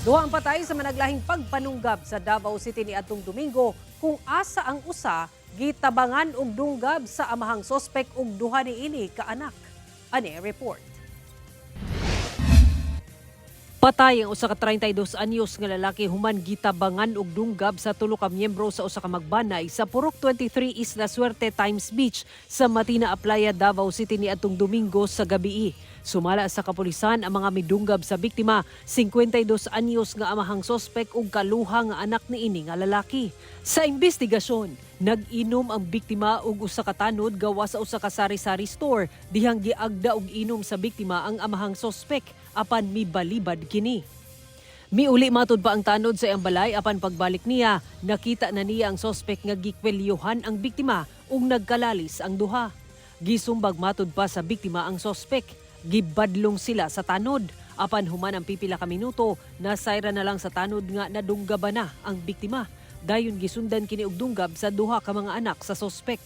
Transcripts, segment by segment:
Duha ang patay sa managlahing pagpanunggab sa Davao City niadtong Domingo kung asa ang usa gitabangan og dunggab sa amahang sospek ug duha niini ka anak. Ani report. Patay ang usa ka 32 anyos nga lalaki human gitabangan og dunggab sa tulo ka miyembro sa usa ka magbanay sa Purok 23, Isla Suerte Times Beach sa Matina Aplaya, Davao City niadtong Domingo sa gabii. Sumala sa kapulisan, ang mga midunggab sa biktima, 52 anyos nga amahang sospek ug kaluha nga anak niini nga lalaki. Sa investigasyon, nag-inom ang biktima og usa ka tanod gawa sa usa ka sari-sari store dihang giagda og inom sa biktima ang amahang sospek apan mibalibad kini. Miuli matud pa ang tanod sa iyang balay apan pagbalik niya, nakita na niya ang sospek nga gikwelyuhan ang biktima ug nagkalalis ang duha. Gisumbag matud pa sa biktima ang sospek. Gibadlong sila sa tanod. Apan human ang pipila ka minuto, nasayra na lang sa tanod nga nadunggaban na ang biktima. Dayon gisundan kini og dunggab sa duha ka mga anak sa sospek.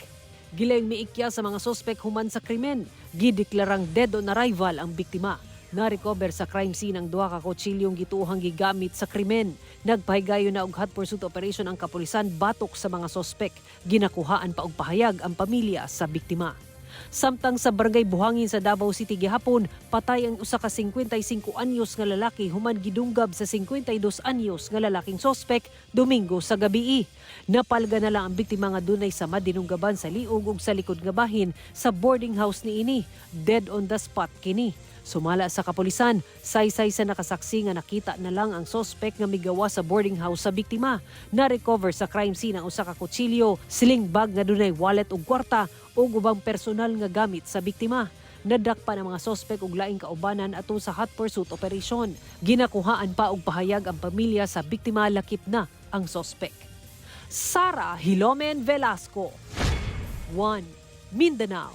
Gilayong miikya sa mga sospek human sa krimen. Gideklarang dead on arrival ang biktima. Na-recover sa crime scene ang duha ka kutsilyong gituohang gigamit sa krimen. Nagpahigayon na og hot pursuit operation ang kapulisan batok sa mga sospek. Ginakuhaan pa og pahayag ang pamilya sa biktima. Samtang sa Barangay Buhangin sa Davao City gihapon, patay ang usa ka 55 anyos nga lalaki human gidunggab sa 52 anyos nga lalaking sospek Domingo sa gabii. Napalga na lang ang biktima nga dunay sama dinunggaban sa liog ug sa likod nga bahin sa boarding house niini. Dead on the spot kini. Sumala sa kapulisan, saysay sa nakasaksi nga nakita na lang ang sospek nga migawa sa boarding house sa biktima. Na-recover sa crime scene ang usa ka kutsilyo, sling bag nga dunay wallet ug kwarta ug ubang personal nga gamit sa biktima. Nadakpan ang mga sospek ug laing kaubanan ato sa hot pursuit operation. Ginakuhaan pa og pahayag ang pamilya sa biktima lakip na ang sospek. Sara Hilomen Velasco, 1 Mindanao.